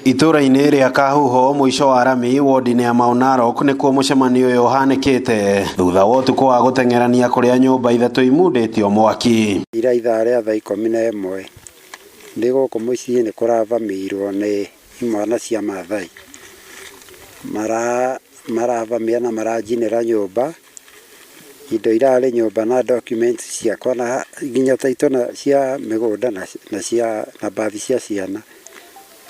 Itũra-inĩ rĩa Kahuho mũico wa rami wodi-inĩ ya Mau Narok nĩkuo mũcemanio ũyũ ũhanĩkĩte thutha wa ũtukũ wa gũteng'erania kũrĩa nyũmba ithatũ imundĩtio mwaki. Ira ithaa rĩa thaa 11 ndĩ gũkũ mũciĩ nĩ kũravamĩirwo nĩ imwana cia Maathai. Maravamia na maranjinĩra nyũmba, indo irarĩ nyũmba na documents ciakwa na nginya title na cia mĩgũnda na cia na birth cia ciana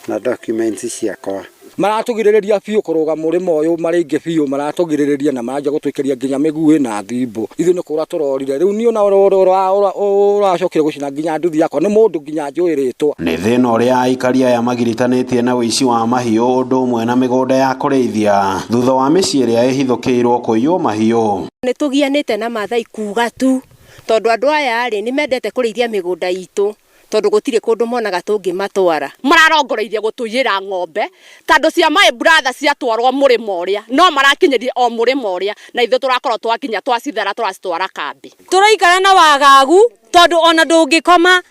na documents ciakwa. Maratũgirĩrĩria biũ kũrũga mũrĩmo ũyũ, marĩ aingĩ biũ maratũgirĩrĩria na maranjia gũtũikĩria nginya mĩguĩ na thimbũ. Ithuĩ nĩ kũra tũrorire. Rĩu niĩ ona ũracokire gũcina nginya nduthi yakwa nĩ mũndũ nginya njũĩ rĩtwa. Nĩ thĩna ũrĩa aikari aya magiritanĩtie na ũici wa mahiũ ũndũ ũmwe na mĩgũnda ya kũrĩithia thutha wa mĩciĩ ĩrĩa ĩhithũkĩirwo kũiywo mahiũ. Nĩ tũgianĩte na Maathai kuga tu tondũ andũ aya rĩ nĩ mendete kũrĩithia mĩgũnda itũ tondũ gũtirĩ kũndũ monaga tũngĩmatwara. Mararongoreirie gũtũiyĩra ng'ombe tondũ cia my brother ciatwarwo mũrĩmo ũrĩa no marakinyĩrie o mũrĩmo ũrĩa na ithuĩ tũrakorwo twakinya twacithara tũracitwara kambĩ. Tũraikara na wagagu tondũ ona ndũngĩkoma,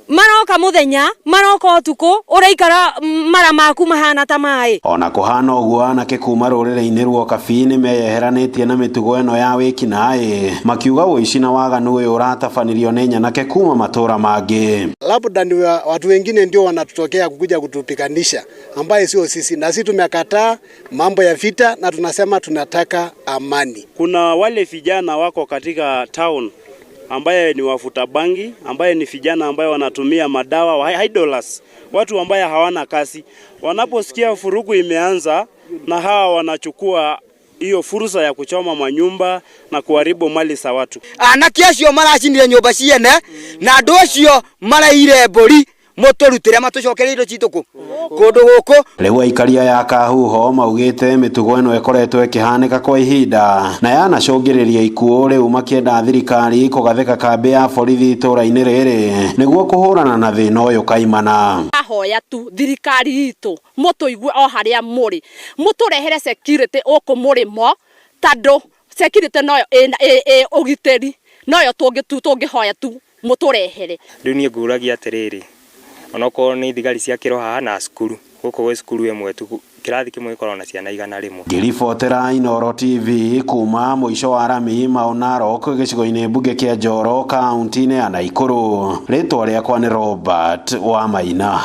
maroka mũthenya maroka ũtukũ, ũraikara mara maku mahana ta maĩ. Ona kũhana ũguo anake kuma rũrĩrĩ-inĩ rwa Ũkabi nĩ meyeheranĩtie na mĩtugo ĩno ya wĩkinaĩ makiuga ũici na waganu ũyũ ũratabanirio nĩ nyanake kuma matũra mangĩ. Labda ni watu wengine ndio wanatutokea kukuja kutupiganisha ambaye sio sisi, na sisi tumekataa mambo ya vita na tunasema tunataka amani. Kuna wale vijana wako katika town ambaye ni wafuta bangi, ambaye ni vijana ambaye wanatumia madawa idlers, watu ambaye hawana kazi. Wanaposikia furugu imeanza, na hawa wanachukua hiyo fursa ya kuchoma manyumba na kuharibu mali za watu. Anake acio maracinire nyũmba ciene na andũ acio maraire mbũri mũtũrutĩre matũcokerie indo citũ kũndũ gũkũ. Rĩu aikari aya a Kahuho maugĩte mĩtugo ĩno ĩkoretwo ĩkĩhanĩka kwa ihinda na yanacũngĩrĩria ikuũ, rĩu makĩenda thirikari kũgathĩka kambĩ ya borithi itũra-inĩ rĩrĩ nĩguo kũhũrana na thĩna ũyũ kaimana. Ahoya tu thirikari itũ mũtũigue o harĩa mũrĩ, mũtũrehere security gũkũ mũrĩmo tondũ security noyo ĩ ũgitĩri noyo tũngĩhoya tu mũtũrehere. Rĩu niĩ ngũragia atĩrĩrĩ, onokorwo nĩ thigari ciakĩrwo haha na cukuru, gũkũ gwĩ cukuru ĩmwe tu, kĩrathi kĩmwe gĩkoragwo na ciana 100. Ngĩribotera Inooro TV kuma mũico wa rami Mau Narok gĩcigo-inĩ mbunge kĩa Njoro kaunti-inĩ ya Naikuru, rĩtwa rĩakwa nĩ Robert Wamaina.